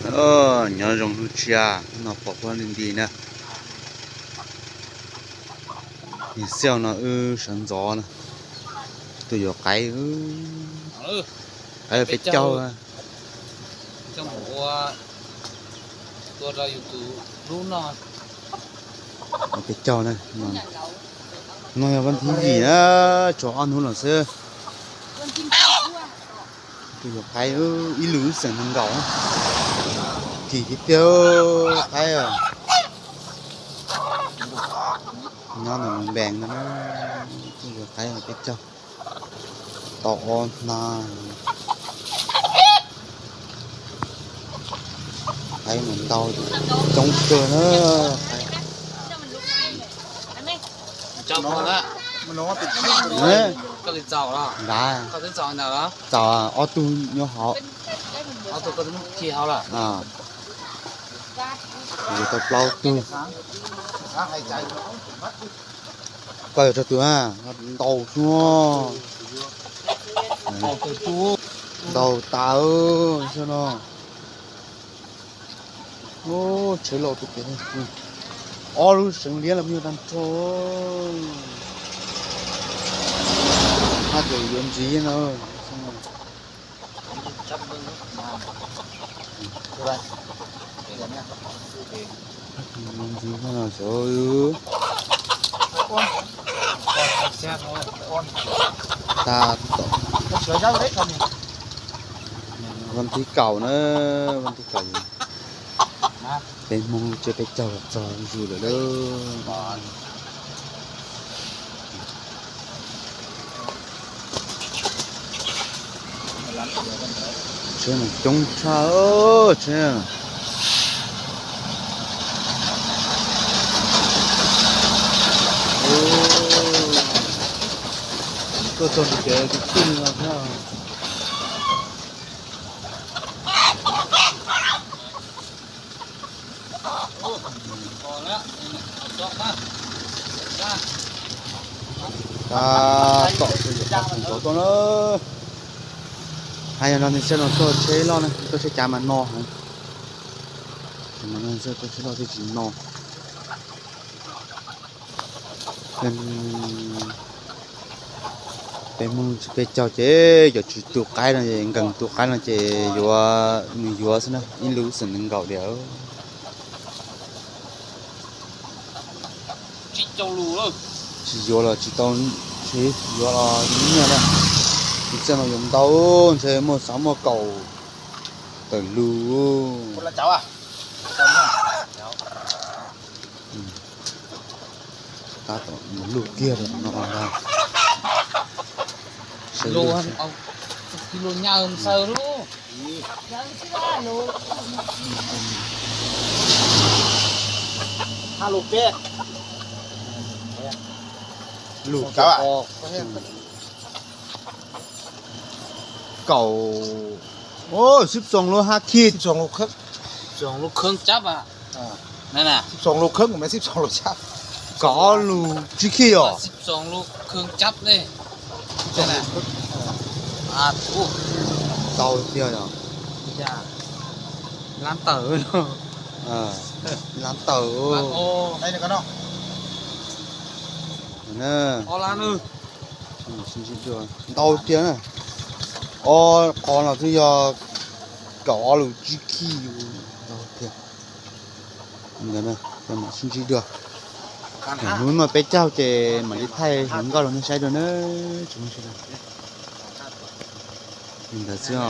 Oj, nyob zoo hnub tshiab no pom huab nti nti na. Niag xiaj no wb sawv ntxov na. Tus yuav qaib, qaib peb caug. Peb caug na. No yog vas thib yim na, tshuav ob hnub los xwb. Tus yuav qaib ib lub xeem nees nkaum. Kim tiag tiag qaib. Nyob ntawm Moos Npees no na. Tus yuav qaib peb caug. Tau ob hnab. Qaib mas ntau coob kawg na. Nrad, txaus ob tug nyob hauv. Tau plaub tug. Koj yog rau tus ntau xwb. Ntau tas xwb no. Tsheb loj tus pem, ob lub seev liab los puas yog tag nrho. Hab ces yuav ntxiv no. Ntxiv no xyov. Tag tom, vas thib kaum na, vas thib kaum. Peb Hmoob tsiab peb caug los txog zus lawm lauj. Tsheb mas coob tshaj tsheb. Tuaj txog tus kev tus tij no thiab. Tab tom txog yuav qhov khoom ntxov tuaj na. Hais yog no nws tsheb no tuaj tsheb loj na, tuaj tsheb cav mas no heev. Tuaj tsheb loj thiaj tsis no. Peb Hmoob tsiab peb caug ces cov tsis tu qaib no es nkees tu qaib no ces yuav, nws yuav xwb na, ib lub xeem nees nkaum diam. Tsis yuav los tsis tau, tsis yuav los nyiaj na. Tus txiaj no yuav ntau, ntshe muaj xav muaj kaum tawm lus. Tab tom mus luj kiag no ntag. Lus kaum, kaum, xib xoos lub hab khij, kaum ob lus tsib khij os. Tau tiag yog. Lab tawm, lab tawm. Ntau tiag na. Ob qho no twb yog kaum ob lus tsib khij, ntau tiag. Ntawd mam sib ntsib dua. Hnub no peb caug ces mam li thaij hluas nkauj rau nej saib dua na. Tsis muaj sib li ntawd xwb os.